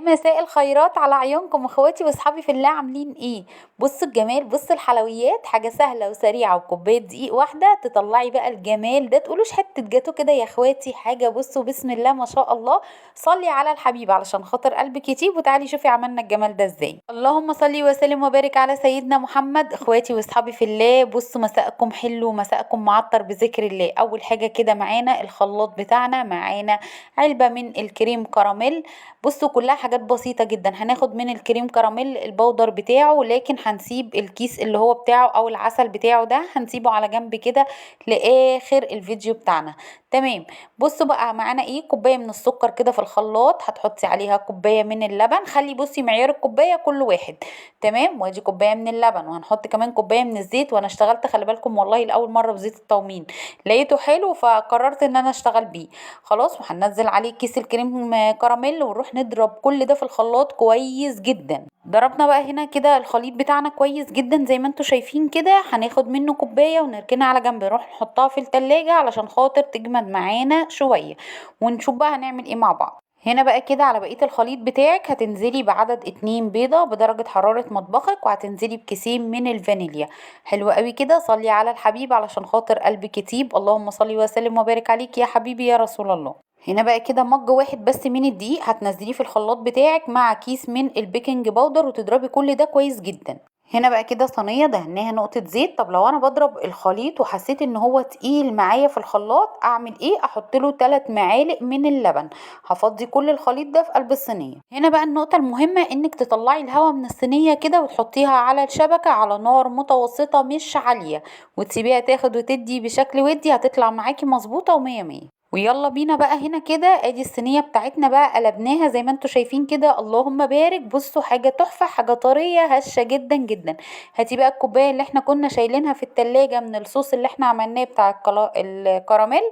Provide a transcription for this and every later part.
مساء الخيرات على عيونكم اخواتي واصحابي في الله. عاملين ايه؟ بصوا الجمال، بصوا الحلويات، حاجة سهلة وسريعة وكوبايه دقيق واحدة تطلعي بقى الجمال ده. تقولوش حتة جاتو كده يا اخواتي، حاجة بصوا بسم الله ما شاء الله. صلي على الحبيب علشان خاطر قلبك يطيب، وتعالي شوفي عملنا الجمال ده ازاي. اللهم صلي وسلم وبارك على سيدنا محمد. اخواتي واصحابي في الله، بصوا مساءكم حلو ومساءكم معطر بذكر الله. اول حاجة كده معانا الخلاط بتاعنا، معانا علبة من الكريم كراميل. بصوا كلها حاجات بسيطة جدا. هناخد من الكريم كراميل البودر بتاعه، لكن هنسيب الكيس اللي هو بتاعه او العسل بتاعه ده هنسيبه على جنب كده لاخر الفيديو بتاعنا. تمام. بصوا بقى معانا ايه؟ كوباية من السكر كده في الخلاط، هتحطي عليها كوباية من اللبن. خلي بصي معيار الكوباية كل واحد. تمام. وادي كوباية من اللبن، وهنحط كمان كوباية من الزيت. وانا اشتغلت خلي بالكم والله لاول مرة بزيت التومين، لقيته حلو فقررت ان انا اشتغل بيه. خلاص، وهننزل عليه كيس الكريم كراميل ونروح نضرب كل ده في الخلاط كويس جدا. ضربنا بقى هنا كده الخليط بتاعنا كويس جدا زي ما انتم شايفين كده. هناخد منه كوباية ونركنها على جنب، نروح نحطها في التلاجة علشان خاطر تجمد معانا شوية، ونشوف بقى هنعمل ايه مع بعض. هنا بقى كده على بقية الخليط بتاعك هتنزلي بعدد 2 بيضة بدرجة حرارة مطبخك، وهتنزلي بكيسين من الفانيليا. حلو قوي كده. صلي على الحبيب علشان خاطر قلبك يطيب. اللهم صلي وسلم وبارك عليك يا حبيبي يا رسول الله. هنا بقى كده مج واحد بس من الدقيق هتنزليه في الخلاط بتاعك مع كيس من البيكنج باودر، وتضربي كل ده كويس جدا. هنا بقى كده صينية دهناها نقطة زيت. طب لو انا بضرب الخليط وحسيت ان هو تقيل معايا في الخلاط اعمل ايه؟ احط له 3 معالق من اللبن. هفضي كل الخليط ده في قلب الصينية. هنا بقى النقطة المهمة انك تطلعي الهواء من الصينية كده وتحطيها على الشبكة على نار متوسطه مش عالية، وتسيبيها تاخد وتدي بشكل ودي، هتطلع معاكي مظبوطة ومية مية. ويلا بينا بقى هنا كده ادي الصينية بتاعتنا بقى قلبناها زي ما انتم شايفين كده، اللهم بارك. بصوا حاجة تحفة، حاجة طرية هشه جدا جدا. هاتي بقى الكوباية اللي احنا كنا شايلينها في التلاجة من الصوص اللي احنا عملناه بتاع الكراميل،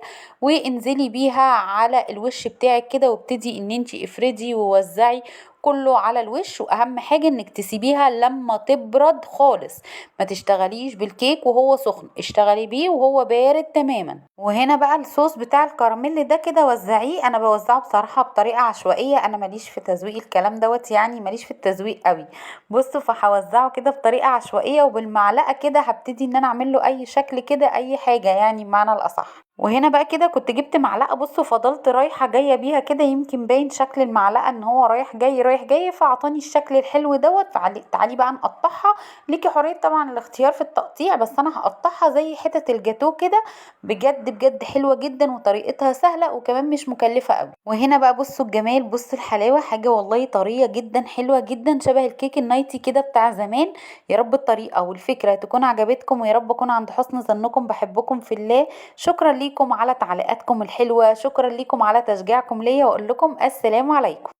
وانزلي بيها على الوش بتاعك كده، وابتدي ان انتي افردي ووزعي كله على الوش. واهم حاجة انك تسيبيها لما تبرد خالص، ما تشتغليش بالكيك وهو سخن، اشتغلي بيه وهو بارد تماما. وهنا بقى الصوص بتاع الكراميل ده كده وزعيه. انا بوزعه بصراحة بطريقة عشوائية، انا ماليش في تزويق الكلام دوت، يعني ماليش في التزويق قوي. بصوا فهوزعه كده بطريقة عشوائية، وبالمعلقه كده هبتدي ان انا اعمل له اي شكل كده، اي حاجة يعني بمعنى الاصح. وهنا بقى كده كنت جبت معلقه، بصوا فضلت رايحة جاية بيها كده، يمكن باين شكل المعلقة ان هو رايح جاي رايح جاي، فاعطاني الشكل الحلو دوت. تعالي بقى نقطعها. ليكي حرية طبعا الاختيار في التقطيع، بس انا هقطعها زي حتت الجاتوه كده. بجد بجد حلوة جدا، وطريقتها سهلة وكمان مش مكلفة قوي. وهنا بقى بصوا الجمال، بصوا الحلاوة، حاجة والله طرية جدا حلوة جدا، شبه الكيك النايتي كده بتاع زمان. يا رب الطريقة والفكرة تكون عجبتكم، ويا رب اكون عند حسن ظنكم. بحبكم في الله. شكرا ليكم على تعليقاتكم الحلوة، شكرا ليكم على تشجيعكم ليا، واقول لكم السلام عليكم.